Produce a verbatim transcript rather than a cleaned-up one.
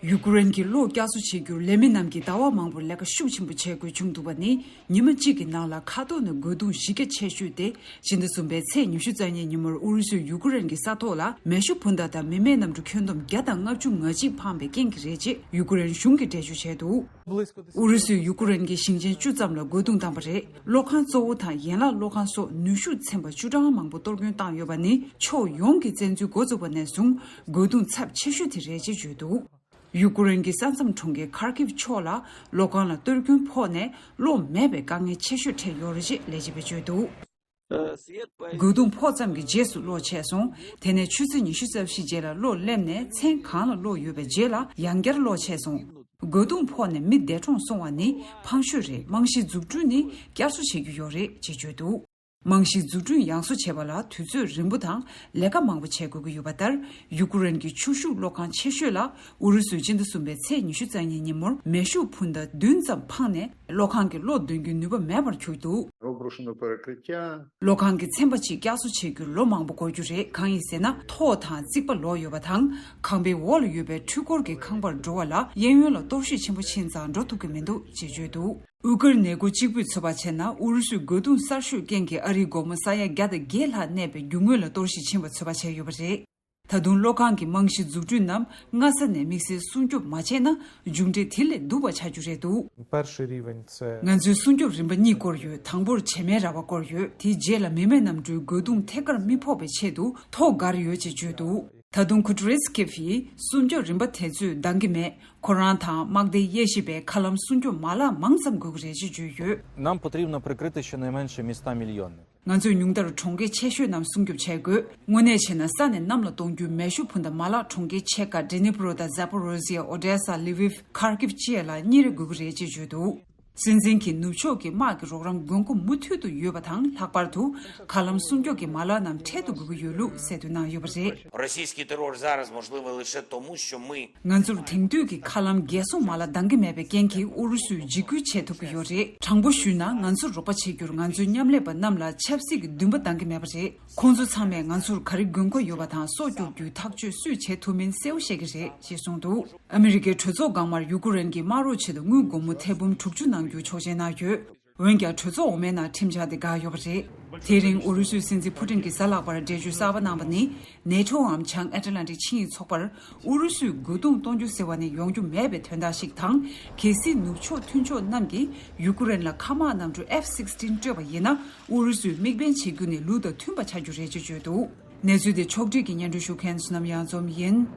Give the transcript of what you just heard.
ཡུ་ཀེ་རེན་གྱིས་གློག་བསྐྱར་གསོ་བྱེད་རྒྱུར་ལས་མི་རྣམས་ཀྱིས་ཟླ་བ་མང་པོར་ལས་ཀ་ཤུགས་ཆེན་པོ་བྱེད་དགོས་བྱུང་འདུག་པ་ནི། ཉི་མ་གཅིག་གི་ནང་ལ་མཁའ་ཐོག་ནས་རྒོལ་རྡུང་གཞི་རྒྱ་ཆེ་ཤོས་དེ། ཕྱི་ཟླ་གསུམ་པའི་ཚེས་ཉི་ཤུ་རྩ་གཉིས་ཉིན་མོར་ཨུ་རུ་སུས་ཡུ་ཀེ་རེན་གྱི་ས་ཐོག་ལ་མེ་ཤུགས་འཕུར་མདའ་དང་མི་མེད་གནམ་གྲུ་ཁྱོན་བསྡོམས་བརྒྱ་དང་ལྔ་བཅུ་ང་གཅིག་འཕངས་པའི་རྐྱེན་གྱིས་རེད་ཅེས་ཡུ་ཀེ་རེན་གཞུང་གིས་འགྲེལ་བརྗོད་བྱས་འདུག་ཨུ་རུ་སུས་ཡུ་ཀེ་རེན་གྱི་ཞིང་ཆེན་བཅུ་ཙམ་ལ་རྒོལ་རྡུང་བཏང་བ་རེད། གློག་ཁང་གཙོ་བོ་དང་ཡན་ལག་གློག་ཁང་སོགས་ནུས་ཤུགས་ཚན་པ་བཅུ་གྲངས་མང་པོ་གཏོར་སྐྱོན་བཏང་ཡོད་པ་ནི། ཕྱོགས་ཡོངས་ཀྱིས་བཙན་འཛུལ་འགོ་བཙུགས་པ་ནས་བཟུང་རྒོལ་རྡུང་ཚབས་ཆེ་ཤོས་དེ་རེད་ཅེས་བརྗོད་འདུག་ཡུ་ཀེ་རེན་གྱི་ས་མཚམས་གྲོང་ཁྱེར་ཁར་ཀིབ་ཕྱོགས་ལ་གློག་ཁང་ལ་གཏོར་སྐྱོན་ཕོག་ནས་གློག་མེད་པའི་དཀའ་ངལ་ཆེ་ཤོས་འཕྲད་ཡོད་རེད་ཅེས་ལས་བྱེད་པས་བརྗོད་འདུག་རྒོལ་རྡུང་ཕོག་ཙམ་གྱི་རྗེས་སུ་གློག་ཆད་སོང་། དེ་ནས་ཆུ་ཚོད་ཉི་ཤུ་རྩ་བཞི་རྗེས་ལ་གློག་སླེབས་ནས་མཚན་གང་ལ་གློག་ཡོད་པའི་རྗེས་ལ་ཡང་བསྐྱར་གློག་ཆད་སོང་། རྒོལ་རྡུང་ཕོག་ནས་མི་འདས་གྲོངས་སོང་བ་ནི་ཕངས་ཤོས་རེད། རྨང་གཞི་འཛུགས་སྐྲུན་ནི་བསྐྱར་གསོ་བྱེད་རྒྱུ་ཡོད་རེད་ཅེས་བརྗོད་འདུག་རྨང་གཞི་འཛུགས་སྐྲུན་ཡང་གསོ་བྱེད་པ་ལ་དུས་ཚོད་རིང་པོ་དང་ལས་ཀ་མང་པོ་བྱེད་དགོས་ཀྱི་ཡོད་པ་ལྟར། ཡུ་ཀེ་རེན་གྱི་ཆུ་ཤུགས་གློག་ཁང་ཆེ་ཤོས་ལ་ཨུ་རུ་སུས་སྤྱི་ཟླ་གསུམ་པའི་ཚེས་ཉི་ཤུ་རྩ་གཉིས་ཉིན་མོར་མེ་ཤུགས་འཕུར་མདའ་བདུན་ཙམ་འཕངས་ནས་གློག་ཁང་གི་གློག་འདོན་རྒྱུའི་ནུས་པ་མེད་པར་གྱུར་འདུག Выброшено перекрытие. གློག་ཁང་གི་ཚན་པ་གཅིག་བསྐྱར་གསོ་བྱེད་རྒྱུར་ལོ་མང་པོ་འགོར་རྒྱུ་རེད། གང་ཡིན་ཟེར་ན། ཐོག་དང་རྩིག་པ་ལོག་ཡོད་པ་དང་། ཁང་པའི་འོག་ལ་ཡོད་པའི་འཕྲུལ་འཁོར་གྱི་ཁང་པར་འགྲོ་བ་ལ་གཡས་གཡོན་ལ་གཏོར་བཤིག་ཆེན་པོ་ཕྱིན་ཙང་འགྲོ་ཐུབ་ཀྱི་མི་འདུག་ཅེས་བརྗོད་འདུག་དབུས་ཁུལ་ནས་འགོ་གཅིག་པུས་ཚོད་དཔག་བྱས་ན། ཨུ་རུ་སུའི་རྒོལ་རྡུང་གསར་ཤོས་རྐྱེན་གྱིས་ཨ་རིའི་སྒོར་མོ་ས་ཡ་བརྒྱ་དང་བརྒྱད་ལྷག་གནས་པའི་རྒྱུ་དངོས་ལ་གཏོར་བཤིག་ཕྱིན་པ་ཚོད་དཔག་བྱས་ཡོད་པ་རེད། ད་དུང་གློག་ཁང་གི་རྨང་གཞི་འཛུགས་སྐྲུན་རྣམས་སྔ་ས་ནས་དམིགས་བསལ་སྲུང་སྐྱོབ་མ་བྱས་ན། མཇུག་འབྲས་དེ་ལས་སྡུག་པ་ཆགས་རྒྱུ་རེད་འདུག Перший рівень це ང་ཚོས་སྲུང་སྐྱོབ་རིམ་པ་གཉིས་བསྐོར་ཡོད། དང་པོར་བྱེ་མའི་ར་བ་བསྐོར་ཡོད། དེའི་རྗེས་ལ་མི་མེད་གནམ་གྲུའི་རྒོལ་རྡུང་ཐད་ཀར་མི་ཕོག་པའི་ཆེད་དུ་ཐོག་བསྒར་ཡོད་ཅེས་བརྗོད་འདུག་ད་དུང་ཁུ་ཏྲེས་ཀེབ་ཡིས་སྲུང་སྐྱོབ་རིམ་པ་དེ་ཚོས་འདང་གི་མེད། ཁོ་རང་དང་དམག་སྡེའི་དབྱེ་ཞིབ་པས་མཁའ་ལམ་སྲུང་སྐྱོབ་མ་ལག་མང་ཙམ་དགོས་ཀྱི་རེད་ཅེས་བརྗོད་ཡོད། Нам потрібно прикрити щонайменше міста мільйони. ང་ཚོས་ཉུང་མཐར་གྲོང་ཁྱེར་ཆེ་ཤོས་རྣམས་སྲུང་སྐྱོབ་བྱེད་དགོས། དངོས་གནས་བྱས་ན་ས་ནས་གནམ་ལ་གཏོང་རྒྱུའི་མེ་ཤུགས་འཕུར་མདའ་མ་ལག་གྲོང་ཁྱེར་ཕྱེད་ཀ་ཌི་ནི་པྲོ་དང་ཛ་པོ་རོ་ཟི་ཡ། ཨོ་ཌེ་ས། ལི་ཝིབ། ཁར་ཀིབ་བཅས་ལ་གཉིས་རེ་དགོས་ཀྱི་རེད་ཅེས་བརྗོད་འདུག་སྲིད་འཛིན་གྱིས་ནུབ་ཕྱོགས་ཀྱི་དམག་གི་རོགས་རམ་དགོས་མཁོ་མུ་མཐུད་དུ་ཡོད་པ་དང་། ལྷག་པར་དུ་མཁའ་ལམ་སྲུང་སྐྱོབ་ཀྱི་མ་ལག་རྣམས་འཕྲལ་དུ་དགོས་ཀྱི་ཡོད་ལུགས་གསལ་སྟོན་གནང་ཡོད་པ་རེད། Російський терор зараз можливий лише тому, що ми ང་ཚོར་དེང་དུས་ཀྱི་མཁའ་ལམ་རྒྱལ་སྲུང་མ་ལག་འདང་གི་མེད་པའི་རྐྱེན་གྱིས་ཨུ་རུ་སུས་འཇིགས་སྐུལ་བྱེད་ཐུབ་ཀྱི་ཡོད་རེད། དྲང་པོ་ཞུས་ན། ང་ཚོར་རོགས་པ་བྱེད་རྒྱུར་ང་ཚོའི་མཉམ་ལས་པ་རྣམས་ལ་ཆབ་སྲིད་ཀྱི་འདུན་པ་འདང་གི་མེད་པ་རེད། ཁོང་ཚོ་ཚང་མས་ང་ཚོར་ག་རེ་དགོས་མཁོ་ཡོད་པ་དང་སྲོག་སྐྱོབ་རྒྱུའི་ཐག་གཅོད་སུས་བྱེད་ཐུབ་མིན་གསལ་བོ་ཤེས་ཀྱི་རེད་ཅེས་གསུངས་འདུག་ཨ་མི་རི་ཀའི་གྲོས་ཚོགས་སྒང་མར་ཡུ་ཀེ་རེན་གྱི་དམག་རོགས་ཆེད་དུ་དངུལ་སྒོར་མོ་ཐེར་འབུམ་དྲུག་ཅུ་གནང་རྒྱུ་ཆོག་མཆན་གནང་ཡོད། འོན་ཀྱང་གྲོས་ཚོགས་འོག་མའི་ནང་ཁྲིམས་འཆར་དེ་འགག་ཡོད་པ་རེད། དེ་རིང་ཨུ་རུ་སུའི་སྲིད་འཛིན་ཕུ་ཏིན་གྱིས་གཟའ་ལྷག་པར་འགྲེལ་བརྗོད་གསར་པ་གནང་བ་ནི། ནེ་ཊོའམ་བྱང་ཨེ་ཊ་ལན་ཊིག་ཆིངས་ཡིག་ཚོགས་པར་ཨུ་རུ་སུས་རྒོལ་རྡུང་གཏོང་རྒྱུ་ཟེར་བ་ནི་ཡོང་རྒྱུ་མེད་པའི་དོན་དག་ཞིག་དང་། གལ་སྲིད་ནུབ་ཕྱོགས་མཐུན་ཕྱོགས་རྣམས་ཀྱིས་ཡུ་ཀེ་རེན་ལ་མཁའ་དམག་གནམ་གྲུ་ཨེཕ་སིག་སི་ཊིན་སྤྲོད་པ་ཡིན་ན། ཨུ་རུ་སུས་དམིགས་འབེན་བྱེད་རྒྱུ་ནི་ལུགས་དང་མཐུན་པ་ཆགས་རྒྱུ་རེད་ཅེས་བརྗོད་འདུག་གནས་ཚུལ་དེ་ཕྱོགས་སྒྲིག་གིས་སྙན་སྒྲོན་ཞུ་མཁན་བསོད་ནམས་གཡང་འཛོམས་ཡིན།